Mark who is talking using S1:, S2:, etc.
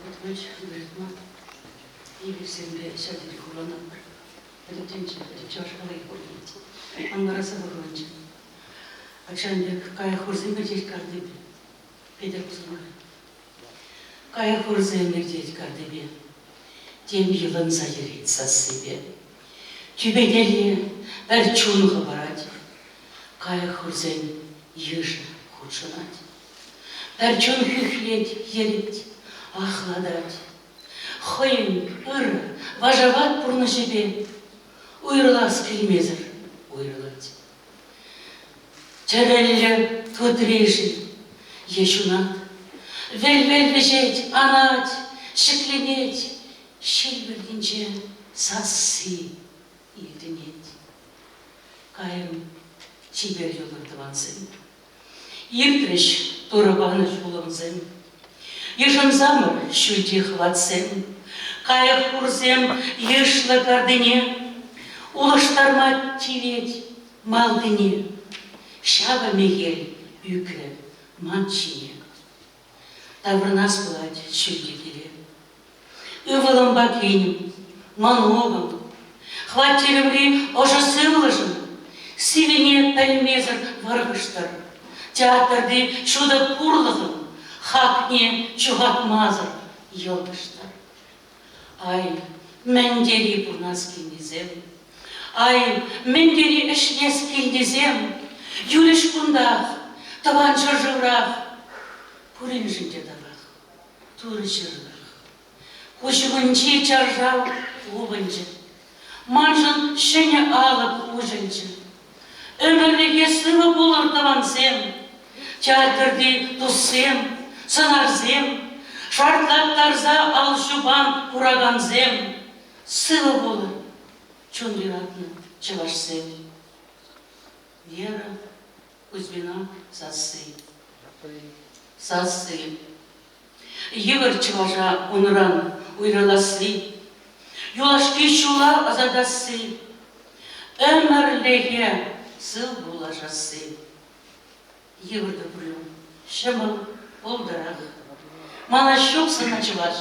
S1: Петрович Гришма эпирсемпе ҫав тери хурланатпӑр. Пӗтӗм тӗнче, пӗтӗм чӑваш халӑхӗ хурланать. Ман вара сӑвӑ хывӑнчӗ. Ачан пек кайӑк хурсем иртет картипе. Петӗр Хусанкай. Кайӑк хурсем иртет картипе. Тем йӑлӑнса йӗрет сассипе. Тӳпенелле пӗр чун хӑпарать. Кайӑк хурсен йышӗ хутшӑнать. Пӗр чун хӳхлет, йӗрет, ахлатать. Хӑйӗн ырӑ, вашават пурнӑҫӗпе уйрӑлас килмесӗр уйрӑлать. Тӗрӗллӗ тутри-ши е ҫунат? Вӗл-вӗл вӗҫет, анать, ҫӗкленет, ҫил вӗллинче сасси илтӗнет. Кайрӑм чипер юлӑр тӑвансем. Иртрӗҫ Турӑ панӑ ҫулӑмсем. Йышӑнсамӑр ҫӳлти хӑватсем, кайӑк хурсем йышлӑ картине улӑштарма тивет малтине. Ҫавӑ мехел ӳкрӗ ман ҫине. Таврӑнас пулать ҫӳлти киле. Ывӑлӑмпа кинӗм, мӑнукӑм, хваттерӗмри ӑшӑ сывлӑшӑм сивӗне пӗлмесӗр вӑркӑштӑр. Театрти ҫутӑ пурлӑхӑм хакне ҫухатмасӑр йӑлкӑштӑр. Ай, мӗн тери пурнас килнисем, ай, мӗн тери ӗҫлес килнисем юлӗҫ кунтах, тӑван ҫӗршыврах, пуриншӗн те тавах. Турӑ ҫырлӑх. Куҫ умӗнчи чаршав хупӑнчӗ. Маншӑн ҫӗнӗ алӑк уҫӑлчӗ. Ӗмӗрлӗхе сывӑ пулӑр, тӑвансем, театрти туссем, сӑнарсем, шартлаттарса ал ҫупан куракансем, сывӑ пулӑр, чун юратнӑ чӑвашсем. Вера Кузьмина сасси. Сасси. Йывӑр чӑваша унран уйрӑласси, юлашки ҫула ӑсатасси, ӗмӗрлӗхе сыв пулашасси. Йывӑр тӑпру, ҫӑмӑл пултӑрах. Мана ҫук сана чӑваш.